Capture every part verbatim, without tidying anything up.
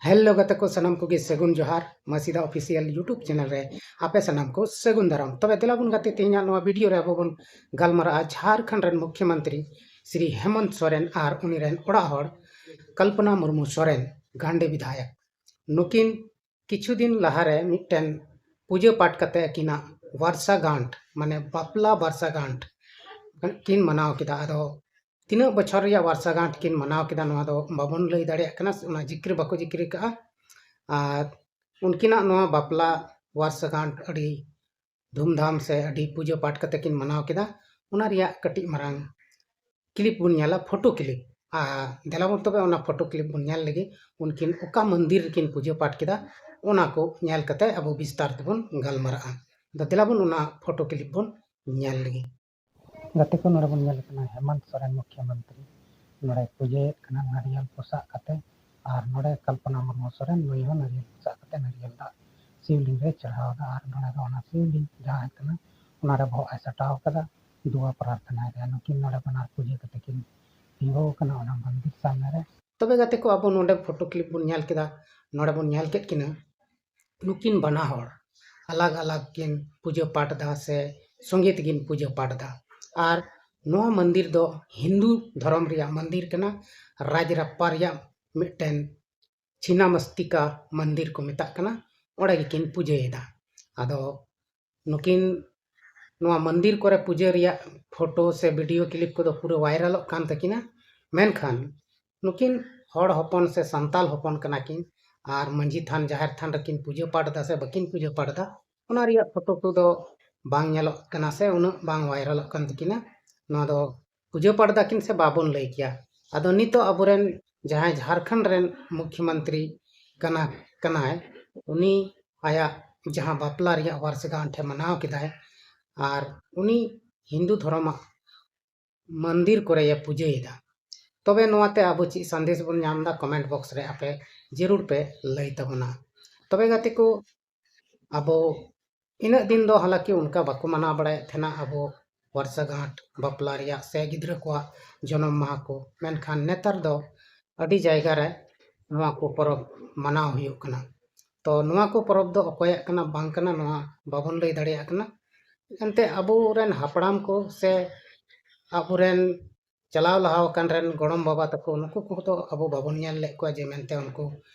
Hello ᱜᱟᱛᱮ ᱠᱚ, ᱥᱟᱱᱟᱢ ᱠᱚᱜᱮ ᱥᱟᱹᱜᱩᱱ ᱡᱚᱦᱟᱨ᱾ ᱢᱟᱹᱥᱤᱫᱟ ᱚᱯᱷᱤᱥᱤᱭᱟᱞ YouTube ᱪᱮᱱᱮᱞ ᱨᱮ ᱟᱯᱮ ᱥᱟᱱᱟᱢ ᱠᱚ ᱥᱟᱹᱜᱩᱱ ᱫᱟᱨᱟᱢ᱾ ᱛᱚᱵᱮ ᱫᱮᱞᱟ ᱵᱚᱱ ᱜᱟᱛᱮ, ᱛᱮᱦᱮᱧᱟᱜ ᱱᱚᱣᱟ ᱵᱷᱤᱰᱤᱭᱳ ᱨᱮ ᱟᱵᱚ ᱵᱚᱱ ᱜᱟᱞᱢᱟᱨᱟᱜᱼᱟ ᱡᱷᱟᱲᱠᱷᱚᱸᱰ ᱨᱮᱱ ᱢᱩᱠᱷᱭᱚᱢᱚᱱᱛᱨᱤ ᱥᱨᱤ ᱦᱮᱢᱚᱱᱛ ᱥᱚᱨᱮᱱ ᱟᱨ ᱩᱱᱤ ᱨᱮᱱ ᱚᱲᱟᱜ ᱦᱚᱲ ᱠᱚᱞᱯᱚᱱᱟ ᱢᱩᱨᱢᱩ ᱥᱚᱨᱮᱱ, ᱜᱟᱱᱰᱮ ᱵᱤᱫᱷᱟᱭᱚᱠ᱾ ᱱᱩᱠᱤᱱ ᱠᱤᱪᱷᱩ ᱫᱤᱱ ᱞᱟᱦᱟᱨᱮ ᱢᱤᱫᱴᱮᱱ ᱯᱩᱡᱟᱹ ᱯᱟᱴ ᱠᱟᱛᱮ ᱟᱹᱠᱤᱱᱟᱜ ᱵᱟᱨᱥᱟ ᱜᱟᱱᱴ, ᱢᱟᱱᱮ ᱵᱟᱯᱞᱟ ᱵᱟᱨᱥᱟ ᱜᱟᱱᱴ ᱠᱤᱱ ᱢᱟᱱᱟᱣ ᱠᱮᱫᱟ᱾ ᱟᱫᱚ ᱛᱤᱱᱟᱹᱜ ᱵᱚᱪᱷᱚᱨ ᱨᱮᱭᱟᱜ ᱵᱟᱨᱥᱟ ᱜᱟᱱᱴ ᱠᱤᱱ ᱢᱟᱱᱟᱣ ᱠᱮᱫᱟ, ᱱᱚᱣᱟ ᱫᱚ ᱵᱟᱵᱚᱱ ᱞᱟᱹᱭ ᱫᱟᱲᱮᱭᱟᱜ ᱠᱟᱱᱟ, ᱚᱱᱟ ᱡᱤᱠᱨᱤ ᱵᱟᱠᱚ ᱡᱤᱠᱨᱤ ᱠᱟᱜᱼᱟ᱾ ᱟᱨ ᱩᱱᱠᱤᱱᱟᱜ ᱱᱚᱣᱟ ᱵᱟᱯᱞᱟ ᱵᱟᱨᱥᱟ ᱜᱟᱱᱴ ᱟᱹᱰᱤ ᱫᱷᱩᱢᱫᱷᱟᱢ ᱥᱮ ᱟᱹᱰᱤ ᱯᱩᱡᱟᱹ ᱯᱟᱴ ᱠᱟᱛᱮ ᱠᱤᱱ ᱢᱟᱱᱟᱣ ᱠᱮᱫᱟ, ᱚᱱᱟ ᱨᱮᱭᱟᱜ ᱠᱟᱹᱴᱤᱡ ᱢᱟᱨᱟᱝ ᱠᱞᱤᱯ ᱵᱚᱱ ᱧᱮᱞᱟ, ᱯᱷᱳᱴᱳ ᱠᱞᱤᱯ᱾ ᱟᱨ ᱫᱮᱞᱟ ᱵᱚᱱ ᱛᱚᱵᱮ ᱚᱱᱟ ᱯᱷᱳᱴᱳ ᱠᱞᱤᱯ ᱵᱚᱱ ᱧᱮᱞ ᱞᱮᱜᱮ, ᱩᱱᱠᱤᱱ ᱚᱠᱟ ᱢᱚᱱᱫᱤᱨ ᱨᱮᱠᱤᱱ ᱯᱩᱡᱟᱹ ᱯᱟᱴ ᱠᱮᱫᱟ, ᱚᱱᱟ ᱠᱚ ᱧᱮᱞ ᱠᱟᱛᱮ ᱟᱵᱚ ᱵᱤᱥᱛᱟᱨ ᱛᱮᱵᱚᱱ ᱜᱟᱞᱢᱟᱨᱟᱜᱼᱟ᱾ ᱟᱫᱚ ᱫᱮᱞᱟ ᱵᱚᱱ ᱚᱱᱟ ᱯᱷᱳᱴᱳ ᱠᱞᱤᱯ ᱵᱚᱱ ᱧᱮᱞ ᱞᱮᱜᱮ᱾ ᱜᱟᱛᱮ ᱠᱚ, ᱱᱚᱰᱮ ᱵᱚᱱ ᱧᱮᱞ ᱠᱟᱱᱟ ᱦᱮᱢᱚᱱᱛ ᱥᱚᱨᱮᱱ ᱢᱩᱠᱷᱭᱚᱢᱚᱱᱛᱨᱤ ᱱᱚᱰᱮ ᱯᱩᱡᱟᱹᱭᱮᱫ ᱠᱟᱱᱟ ᱱᱟᱨᱤᱭᱟᱞ ᱠᱚ ᱥᱟᱵ ᱠᱟᱛᱮ, ᱟᱨ ᱱᱚᱰᱮ ᱠᱚᱞᱯᱚᱱᱟ ᱢᱩᱨᱢᱩ ᱥᱚᱨᱮᱱ, ᱱᱩᱭ ᱦᱚᱸ ᱱᱟᱨᱤᱭᱟᱞ ᱠᱚ ᱥᱟᱵ ᱠᱟᱛᱮ ᱱᱟᱨᱤᱭᱟᱞ ᱫᱟᱜ ᱥᱤᱵᱽᱞᱤᱝ ᱨᱮ ᱪᱟᱲᱦᱟᱣ ᱮᱫᱟ᱾ ᱟᱨ ᱱᱚᱰᱮ ᱫᱚ ᱚᱱᱟ ᱥᱤᱵᱽᱞᱤᱝ ᱡᱟᱦᱟᱸ ᱠᱟᱱᱟ, ᱚᱱᱟ ᱨᱮ ᱵᱚᱦᱚᱜ ᱮ ᱥᱟᱴᱟᱣ ᱠᱟᱫᱟ, ᱫᱩᱣᱟ ᱯᱨᱟᱨᱛᱷᱚᱱᱟᱭ ᱫᱟ᱾ ᱱᱩᱠᱤᱱ ᱱᱚᱰᱮ ᱵᱟᱱᱟᱨ ᱯᱩᱡᱟᱹ ᱠᱟᱛᱮ ᱠᱤᱱ ᱛᱤᱸᱜᱩ ᱟᱠᱟᱱᱟ ᱚᱱᱟ ᱢᱚᱱᱫᱤᱨ ᱥᱟᱢᱱᱮ ᱨᱮ᱾ ᱛᱚᱵᱮ ᱜᱟᱛᱮ ᱠᱚ, ᱟᱵᱚ ᱱᱚᱰᱮ ᱯᱷᱳᱴᱳ ᱠᱞᱤᱯ ᱵᱚᱱ ᱧᱮᱞ ᱠᱮᱫᱟ, ᱱᱚᱰᱮ ᱵᱚᱱ ᱧᱮᱞ ᱠᱮᱫ ᱠᱤᱱᱟ ᱱᱩᱠᱤᱱ ᱵᱟᱱᱟ ᱦᱚᱲ ᱟᱞᱟᱜᱽ ᱟᱞᱟᱜᱽ ᱠᱤᱱ ᱯᱩᱡᱟᱹ ᱯᱟᱴ ᱮᱫᱟ ᱥᱮ ᱥᱚᱸᱜᱮ ᱛᱮᱠᱤᱱ ᱯᱩᱡᱟᱹ ᱯᱟᱴ ᱮᱫᱟ᱾ ᱟᱨ ᱱᱚᱣᱟ ᱢᱚᱱᱫᱤᱨ ᱫᱚ ᱦᱤᱱᱫᱩ ᱫᱷᱚᱨᱚᱢ ᱨᱮᱭᱟᱜ ᱢᱚᱱᱫᱤᱨ ᱠᱟᱱᱟ᱾ ᱨᱟᱡᱽᱨᱟᱯᱯᱟ ᱨᱮᱭᱟᱜ ᱢᱤᱫᱴᱮᱱ ᱪᱷᱤᱱᱟᱢᱚᱥᱛᱤᱠᱟ ᱢᱚᱱᱫᱤᱨ ᱠᱚ ᱢᱮᱛᱟᱜ ᱠᱟᱱᱟ, ᱚᱸᱰᱮ ᱜᱮᱠᱤᱱ ᱯᱩᱡᱟᱹᱭᱮᱫᱟ᱾ ᱟᱫᱚ ᱱᱩᱠᱤᱱ ᱱᱚᱣᱟ ᱢᱚᱱᱫᱤᱨ ᱠᱚᱨᱮ ᱯᱩᱡᱟᱹ ᱨᱮᱭᱟᱜ ᱯᱷᱳᱴᱳ ᱥᱮ ᱵᱷᱤᱰᱤᱭᱳ ᱠᱞᱤᱯ ᱠᱚᱫᱚ ᱯᱩᱨᱟᱹ ᱵᱷᱟᱭᱨᱟᱞᱚᱜ ᱠᱟᱱ ᱛᱟᱹᱠᱤᱱᱟ, ᱢᱮᱱᱠᱷᱟᱱ ᱱᱩᱠᱤᱱ ᱦᱚᱲ ᱦᱚᱯᱚᱱ ᱥᱮ ᱥᱟᱱᱛᱟᱞ ᱦᱚᱯᱚᱱ ᱠᱟᱱᱟ ᱠᱤᱱ, ᱟᱨ ᱢᱟᱹᱡᱷᱤ ᱛᱷᱟᱱ, ᱡᱟᱦᱮᱨ ᱛᱷᱟᱱ ᱨᱮᱠᱤᱱ ᱯᱩᱡᱟᱹ ᱯᱟᱴ ᱮᱫᱟ ᱥᱮ ᱵᱟᱹᱠᱤᱱ ᱯᱩᱡᱟᱹ ᱯᱟᱴ ᱮᱫᱟ, ᱚᱱᱟ ᱨᱮᱭᱟᱜ ᱯᱷᱳᱴᱳ ᱠᱚᱫᱚ ᱵᱟᱝ ᱧᱮᱞᱚᱜ ᱠᱟᱱᱟ ᱥᱮ ᱩᱱᱟᱹᱜ ᱵᱟᱝ ᱵᱷᱟᱭᱨᱟᱞᱚᱜ ᱠᱟᱱ ᱛᱟᱹᱠᱤᱱᱟ᱾ ᱱᱚᱣᱟ ᱫᱚ ᱯᱩᱡᱟᱹ ᱯᱟᱴ ᱫᱟᱹᱠᱤᱱ ᱥᱮ ᱵᱟᱵᱚᱱ ᱞᱟᱹᱭ ᱠᱮᱭᱟ᱾ ᱟᱫᱚ ᱱᱤᱛᱚᱜ ᱟᱵᱚᱨᱮᱱ ᱡᱟᱦᱟᱸᱭ ᱡᱷᱟᱲᱠᱷᱚᱸᱰ ᱨᱮᱱ ᱢᱩᱠᱷᱭᱚᱢᱚᱱᱛᱨᱤ ᱠᱟᱱᱟ, ᱠᱟᱱᱟᱭ, ᱩᱱᱤ ᱟᱭᱟᱜ ᱡᱟᱦᱟᱸ ᱵᱟᱯᱞᱟ ᱨᱮᱭᱟᱜ ᱵᱟᱨᱥᱤᱜᱟᱱᱴ ᱮ ᱢᱟᱱᱟᱣ ᱠᱮᱫᱟᱭ, ᱟᱨ ᱩᱱᱤ ᱦᱤᱱᱫᱩ ᱫᱷᱚᱨᱚᱢᱟᱜ ᱢᱚᱱᱫᱤᱨ ᱠᱚᱨᱮᱭᱮ ᱯᱩᱡᱟᱹᱭᱮᱫᱟ᱾ ᱛᱚᱵᱮ ᱱᱚᱣᱟᱛᱮ ᱟᱵᱚ ᱪᱮᱫ ᱥᱟᱸᱫᱮᱥ ᱵᱚᱱ ᱧᱟᱢ ᱮᱫᱟ, ᱠᱚᱢᱮᱱᱴ ᱵᱚᱠᱥ ᱨᱮ ᱟᱯᱮ ᱡᱟᱹᱨᱩᱲ ᱯᱮ ᱞᱟᱹᱭ ᱛᱟᱵᱚᱱᱟ᱾ ᱛᱚᱵᱮ ᱜᱟᱛᱮ ᱠᱚ, ᱟᱵᱚ ᱤᱱᱟᱹᱜ ᱫᱤᱱ ᱫᱚ ᱦᱟᱞᱟᱠᱤ ᱚᱱᱠᱟ ᱵᱟᱠᱚ ᱢᱟᱱᱟᱣ ᱵᱟᱲᱟᱭᱮᱫ ᱛᱟᱦᱮᱱᱟ ᱟᱵᱚ ᱵᱟᱨᱥᱤᱜᱟᱱᱴ ᱵᱟᱯᱞᱟ ᱨᱮᱭᱟᱜ ᱥᱮ ᱜᱤᱫᱽᱨᱟᱹ ᱠᱚᱣᱟᱜ ᱡᱚᱱᱚᱢ ᱢᱟᱦᱟ ᱠᱚ, ᱢᱮᱱᱠᱷᱟᱱ ᱱᱮᱛᱟᱨ ᱫᱚ ᱟᱹᱰᱤ ᱡᱟᱭᱜᱟ ᱨᱮ ᱱᱚᱣᱟ ᱠᱚ ᱯᱚᱨᱚᱵᱽ ᱢᱟᱱᱟᱣ ᱦᱩᱭᱩᱜ ᱠᱟᱱᱟ᱾ ᱛᱚ ᱱᱚᱣᱟ ᱠᱚ ᱯᱚᱨᱚᱵᱽ ᱫᱚ ᱚᱠᱚᱭᱟᱜ ᱠᱟᱱᱟ ᱵᱟᱝ ᱠᱟᱱᱟ, ᱱᱚᱣᱟ ᱵᱟᱵᱚᱱ ᱞᱟᱹᱭ ᱫᱟᱲᱮᱭᱟᱜ ᱠᱟᱱᱟ᱾ ᱮᱱᱛᱮ ᱟᱵᱚᱨᱮᱱ ᱦᱟᱯᱲᱟᱢ ᱠᱚ ᱥᱮ ᱟᱵᱚᱨᱮᱱ ᱪᱟᱞᱟᱣ ᱞᱟᱦᱟ ᱟᱠᱟᱱ ᱨᱮᱱ ᱜᱚᱲᱚᱢ ᱵᱟᱵᱟ ᱛᱟᱠᱚ, ᱱᱩᱠᱩ ᱠᱚᱫᱚ ᱟᱵᱚ ᱵᱟᱵᱚᱱ ᱧᱮᱞ ᱞᱮᱫ ᱠᱚᱣᱟ ᱡᱮ ᱢᱮᱱᱛᱮ ᱩᱱᱠᱩ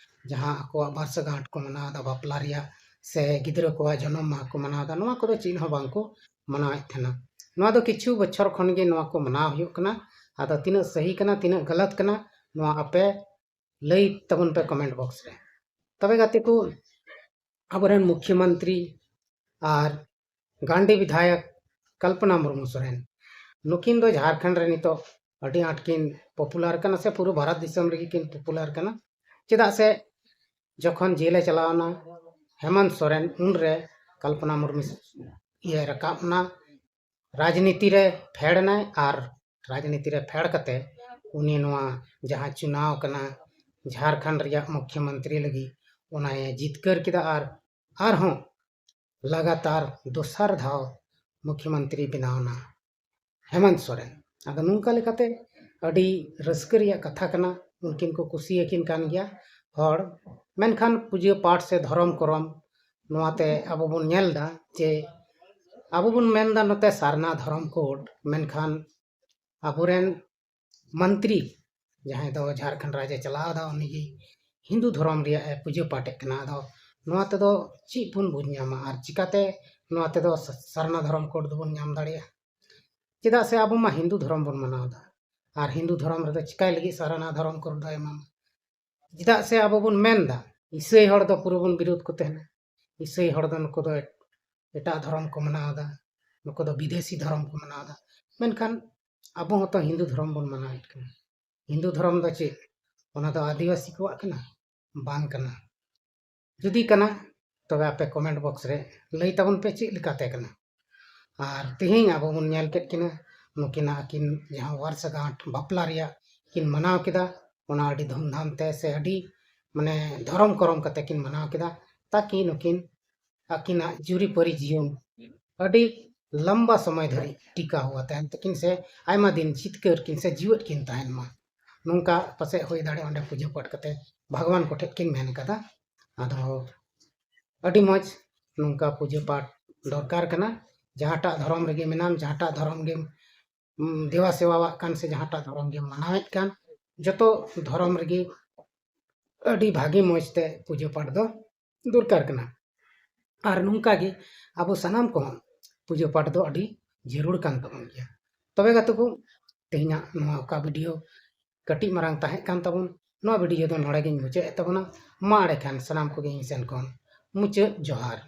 ᱡᱟᱦᱟᱸ ᱟᱠᱚᱣᱟᱜ ᱵᱟᱨᱥᱤᱧ ᱜᱟᱱ ᱠᱚ ᱢᱟᱱᱟᱣ ᱮᱫᱟ ᱵᱟᱯᱞᱟ ᱨᱮᱭᱟᱜ ᱥᱮ ᱜᱤᱫᱽᱨᱟᱹ ᱠᱚᱣᱟᱜ ᱡᱚᱱᱚᱢ ᱢᱟᱦᱟ ᱠᱚ ᱢᱟᱱᱟᱣ ᱮᱫᱟ, ᱱᱚᱣᱟ ᱠᱚᱫᱚ ᱪᱮᱫ ᱦᱚᱸ ᱵᱟᱝ ᱠᱚ ᱢᱟᱱᱟᱣᱮᱫ ᱛᱟᱦᱮᱱᱟ᱾ ᱱᱚᱣᱟ ᱫᱚ ᱠᱤᱪᱷᱩ ᱵᱚᱪᱷᱚᱨ ᱠᱷᱚᱱ ᱜᱮ ᱱᱚᱣᱟ ᱠᱚ ᱢᱟᱱᱟᱣ ᱦᱩᱭᱩᱜ ᱠᱟᱱᱟ᱾ ᱟᱫᱚ ᱛᱤᱱᱟᱹᱜ ᱥᱟᱹᱦᱤ ᱠᱟᱱᱟ, ᱛᱤᱱᱟᱹᱜ ᱜᱟᱞᱟᱛ ᱠᱟᱱᱟ, ᱱᱚᱣᱟ ᱟᱯᱮ ᱞᱟᱹᱭ ᱛᱟᱵᱚᱱ ᱯᱮ comment box ᱨᱮ᱾ ᱛᱚᱵᱮ ᱜᱟᱛᱮ ᱠᱚ, ᱟᱵᱚᱨᱮᱱ ᱢᱩᱠᱷᱭᱚᱢᱚᱱᱛᱨᱤ ᱟᱨ ᱜᱟᱱᱰᱤ ᱵᱤᱫᱷᱟᱭᱚᱠ ᱠᱚᱞᱯᱚᱱᱟ ᱢᱩᱨᱢᱩ ᱥᱚᱨᱮᱱ, ᱱᱩᱠᱤᱱ ᱫᱚ ᱡᱷᱟᱲᱠᱷᱚᱸᱰ ᱨᱮ ᱱᱤᱛᱚᱜ ᱟᱹᱰᱤ ᱟᱸᱴ ᱠᱤᱱ popular ᱠᱟᱱᱟ ᱥᱮ ᱯᱩᱨᱟᱹ ᱵᱷᱟᱨᱚᱛ ᱫᱤᱥᱚᱢ ᱨᱮᱜᱮ ᱠᱤᱱ popular ᱠᱟᱱᱟ᱾ ᱪᱮᱫᱟᱜ ᱥᱮ ᱡᱚᱠᱷᱚᱱ ᱡᱮᱞᱮ ᱪᱟᱞᱟᱣᱱᱟ ᱦᱮᱢᱚᱱᱛ ᱥᱚᱨᱮᱱ, ᱩᱱᱨᱮ ᱠᱚᱞᱯᱚᱱᱟ ᱢᱩᱨᱢᱩ ᱤᱭᱟᱹ ᱨᱟᱠᱟᱵ ᱮᱱᱟ, ᱨᱟᱡᱽᱱᱤᱛᱤ ᱨᱮ ᱯᱷᱮᱰ ᱮᱱᱟᱭ ᱟᱨ ᱨᱟᱡᱽᱱᱤᱛᱤ ᱨᱮ ᱯᱷᱮᱰ ᱠᱟᱛᱮ ᱩᱱᱤ ᱱᱚᱣᱟ ᱡᱟᱦᱟᱸ ᱪᱩᱱᱟᱣ ᱠᱟᱱᱟ ᱡᱷᱟᱲᱠᱷᱚᱸᱰ ᱨᱮᱭᱟᱜ ᱢᱩᱠᱷᱭᱚᱢᱚᱱᱛᱨᱤ ᱞᱟᱹᱜᱤᱫ, ᱚᱱᱟᱭ ᱡᱤᱛᱠᱟᱹᱨ ᱠᱮᱫᱟ ᱟᱨ ᱟᱨᱦᱚᱸ ᱞᱟᱜᱟᱛᱟᱨ ᱫᱚᱥᱟᱨ ᱫᱷᱟᱣ ᱢᱩᱠᱷᱭᱚᱢᱚᱱᱛᱨᱤ ᱵᱮᱱᱟᱣ ᱮᱱᱟ ᱦᱮᱢᱚᱱᱛ ᱥᱚᱨᱮᱱ᱾ ᱟᱫᱚ ᱱᱚᱝᱠᱟ ᱞᱮᱠᱟᱛᱮ ᱟᱹᱰᱤ ᱨᱟᱹᱥᱠᱟᱹ ᱨᱮᱭᱟᱜ ᱠᱟᱛᱷᱟ ᱠᱟᱱᱟ, ᱩᱱᱠᱤᱱ ᱠᱚ ᱠᱩᱥᱤᱭᱟᱹᱠᱤᱱ ᱠᱟᱱ ᱜᱮᱭᱟ ᱦᱚᱲ᱾ ᱢᱮᱱᱠᱷᱟᱱ ᱯᱩᱡᱟᱹ ᱯᱟᱴ ᱥᱮ ᱫᱷᱚᱨᱚᱢ ᱠᱚᱨᱚᱢ, ᱱᱚᱣᱟᱛᱮ ᱟᱵᱚ ᱵᱚᱱ ᱧᱮᱞ ᱮᱫᱟ ᱡᱮ ᱟᱵᱚ ᱵᱚᱱ ᱢᱮᱱᱫᱟ ᱱᱚᱛᱮ ᱥᱟᱨᱱᱟ ᱫᱷᱚᱨᱚᱢ code, ᱢᱮᱱᱠᱷᱟᱱ ᱟᱵᱚᱨᱮᱱ ᱢᱚᱱᱛᱨᱤ ᱡᱟᱦᱟᱸᱭ ᱫᱚ ᱡᱷᱟᱲᱠᱷᱚᱸᱰ ᱨᱟᱡᱽ ᱮ ᱪᱟᱞᱟᱣ ᱮᱫᱟ, ᱩᱱᱤᱜᱮ ᱦᱤᱱᱫᱩ ᱫᱷᱚᱨᱚᱢ ᱨᱮᱭᱟᱜ ᱮ ᱯᱩᱡᱟᱹ ᱯᱟᱴᱮᱫ ᱠᱟᱱᱟ᱾ ᱟᱫᱚ ᱱᱚᱣᱟ ᱛᱮᱫᱚ ᱪᱮᱫ ᱵᱚᱱ ᱵᱩᱡᱽ ᱧᱟᱢᱟ ᱟᱨ ᱪᱤᱠᱟᱛᱮ ᱱᱚᱣᱟ ᱛᱮᱫᱚ ᱥᱟ-, ᱥᱟᱨᱱᱟ ᱫᱷᱚᱨᱚᱢ code ᱫᱚᱵᱚᱱ ᱧᱟᱢ ᱫᱟᱲᱮᱭᱟᱜᱼᱟ? ᱪᱮᱫᱟᱜ ᱥᱮ ᱟᱵᱚ ᱢᱟ ᱦᱤᱱᱫᱩ ᱫᱷᱚᱨᱚᱢ ᱵᱚᱱ ᱢᱟᱱᱟᱣ ᱮᱫᱟ, ᱟᱨ ᱦᱤᱱᱫᱩ ᱫᱷᱚᱨᱚᱢ ᱨᱮᱫᱚ ᱪᱤᱠᱟᱭ ᱞᱟᱹᱜᱤᱫ ᱥᱟᱨᱱᱟ ᱫᱷᱚᱨᱚᱢ code ᱫᱚᱭ ᱮᱢᱟᱢᱟ? ᱪᱮᱫᱟᱜ ᱥᱮ ᱟᱵᱚ ᱵᱚᱱ ᱢᱮᱱ ᱮᱫᱟ ᱤᱥᱟᱹᱭ ᱦᱚᱲ ᱫᱚ ᱯᱩᱨᱟᱹ ᱵᱚᱱ ᱵᱤᱨᱳᱫ ᱠᱚ ᱛᱟᱦᱮᱱᱟ, ᱤᱥᱟᱹᱭ ᱦᱚᱲ ᱫᱚ ᱱᱩᱠᱩ ᱫᱚ ᱮᱴᱟᱜ ᱫᱷᱚᱨᱚᱢ ᱠᱚ ᱢᱟᱱᱟᱣ ᱮᱫᱟ, ᱱᱩᱠᱩ ᱫᱚ ᱵᱤᱫᱮᱥᱤ ᱫᱷᱚᱨᱚᱢ ᱠᱚ ᱢᱟᱱᱟᱣ ᱮᱫᱟ᱾ ᱢᱮᱱᱠᱷᱟᱱ ᱟᱵᱚ ᱦᱚᱸᱛᱚ ᱦᱤᱱᱫᱩ ᱫᱷᱚᱨᱚᱢ ᱵᱚᱱ ᱢᱟᱱᱟᱣᱮᱫ ᱠᱟᱱᱟ᱾ ᱦᱤᱱᱫᱩ ᱫᱷᱚᱨᱚᱢ ᱫᱚ ᱪᱮᱫ? ᱚᱱᱟ ᱫᱚ ᱟᱹᱫᱤᱵᱟᱹᱥᱤ ᱠᱚᱣᱟᱜ ᱠᱟᱱᱟ? ᱵᱟᱝ ᱠᱟᱱᱟ᱾ ᱡᱩᱫᱤ ᱠᱟᱱᱟ, ᱛᱚᱵᱮ ᱟᱯᱮ comment box ᱨᱮ ᱞᱟᱹᱭ ᱛᱟᱵᱚᱱ ᱯᱮ ᱪᱮᱫ ᱞᱮᱠᱟᱛᱮ ᱠᱟᱱᱟ᱾ ᱟᱨ ᱛᱮᱦᱮᱧ ᱟᱵᱚ ᱵᱚᱱ ᱧᱮᱞ ᱠᱮᱫ ᱠᱤᱱᱟ, ᱱᱩᱠᱤᱱᱟᱜ ᱟᱹᱠᱤᱱ ᱡᱟᱦᱟᱸ ᱵᱟᱨᱥᱤᱧ ᱜᱟᱱ ᱵᱟᱯᱞᱟ ᱨᱮᱭᱟᱜ ᱠᱤᱱ ᱢᱟᱱᱟᱣ ᱠᱮᱫᱟ, ᱚᱱᱟ ᱟᱹᱰᱤ ᱫᱷᱩᱢᱫᱷᱟᱢ ᱛᱮ ᱥᱮ ᱟᱹᱰᱤ ᱢᱟᱱᱮ ᱫᱷᱚᱨᱚᱢ ᱠᱚᱨᱚᱢ ᱠᱟᱛᱮ ᱠᱤᱱ ᱢᱟᱱᱟᱣ ᱠᱮᱫᱟ, ᱛᱟᱠᱤ ᱱᱩᱠᱤᱱ ᱟᱹᱠᱤᱱᱟᱜ ᱡᱩᱨᱤᱯᱟᱹᱨᱤ ᱡᱤᱭᱚᱱ ᱟᱹᱰᱤ ᱞᱟᱢᱵᱟ ᱥᱚᱢᱚᱭ ᱫᱷᱟᱹᱨᱤᱡ ᱴᱤᱠᱟ ᱦᱩᱭᱟ ᱛᱟᱦᱮᱱ ᱛᱟᱹᱠᱤᱱ ᱥᱮ ᱟᱭᱢᱟ ᱫᱤᱱ ᱡᱤᱛᱠᱟᱹᱨ ᱠᱤᱱ ᱥᱮ ᱡᱤᱣᱮᱫ ᱠᱤᱱ ᱛᱟᱦᱮᱱ ᱢᱟ᱾ ᱱᱚᱝᱠᱟ ᱯᱟᱥᱮᱡ ᱦᱩᱭ ᱫᱟᱲᱮᱭᱟᱜᱼᱟ ᱚᱸᱰᱮ ᱯᱩᱡᱟᱹ ᱯᱟᱴ ᱠᱟᱛᱮ ᱵᱷᱟᱜᱽᱣᱟᱱ ᱠᱚᱴᱷᱮᱱ ᱠᱤᱱ ᱢᱮᱱ ᱠᱟᱫᱟ᱾ ᱟᱫᱚ ᱟᱹᱰᱤ ᱢᱚᱡᱽ ᱱᱚᱝᱠᱟ ᱯᱩᱡᱟᱹ ᱯᱟᱴ ᱫᱚᱨᱠᱟᱨ ᱠᱟᱱᱟ᱾ ᱡᱟᱦᱟᱸᱴᱟᱜ ᱫᱷᱚᱨᱚᱢ ᱨᱮᱜᱮ ᱢᱮᱱᱟᱢ, ᱡᱟᱦᱟᱸᱴᱟᱜ ᱫᱷᱚᱨᱚᱢ ᱜᱮᱢ ᱩᱢ, ᱫᱮᱵᱟ ᱥᱮᱵᱟᱣᱟᱜ ᱠᱟᱱ ᱥᱮ ᱡᱟᱦᱟᱸᱴᱟᱜ ᱫᱷᱚᱨᱚᱢ ᱜᱮᱢ ᱢᱟᱱᱟᱣᱮᱫ ᱠᱟᱱ, ᱡᱚᱛᱚ ᱫᱷᱚᱨᱚᱢ ᱨᱮᱜᱮ ᱟᱹᱰᱤ ᱵᱷᱟᱜᱮ ᱢᱚᱡᱽ ᱛᱮ ᱯᱩᱡᱟᱹ ᱯᱟᱴ ᱫᱚ ᱫᱚᱨᱠᱟᱨ ᱠᱟᱱᱟ᱾ ᱟᱨ ᱱᱚᱝᱠᱟ ᱜᱮ ᱟᱵᱚ ᱥᱟᱱᱟᱢ ᱠᱚᱦᱚᱸ ᱯᱩᱡᱟᱹ ᱯᱟᱴ ᱫᱚ ᱟᱹᱰᱤ ᱡᱟᱹᱨᱩᱲ ᱠᱟᱱ ᱛᱟᱵᱚᱱ ᱜᱮᱭᱟ᱾ ᱛᱚᱵᱮ ᱜᱟᱛᱮ ᱠᱚ, ᱛᱮᱦᱮᱧᱟᱜ ᱱᱚᱣᱟ ᱚᱠᱟ ᱵᱷᱤᱰᱤᱭᱳ ᱠᱟᱹᱴᱤᱡ ᱢᱟᱨᱟᱝ ᱛᱟᱦᱮᱸ ᱠᱟᱱ ᱛᱟᱵᱚᱱ, ᱱᱚᱣᱟ ᱵᱷᱤᱰᱤᱭᱳ ᱫᱚ ᱱᱚᱰᱮ ᱜᱤᱧ ᱢᱩᱪᱟᱹᱫ ᱮᱫ ᱛᱟᱵᱚᱱᱟ᱾ ᱢᱟ ᱮᱸᱰᱮᱠᱷᱟᱱ ᱥᱟᱱᱟᱢ ᱠᱚᱜᱮ ᱤᱧ ᱥᱮᱱ ᱠᱷᱚᱱ ᱢᱩᱪᱟᱹᱫ ᱡᱚᱦᱟᱨ᱾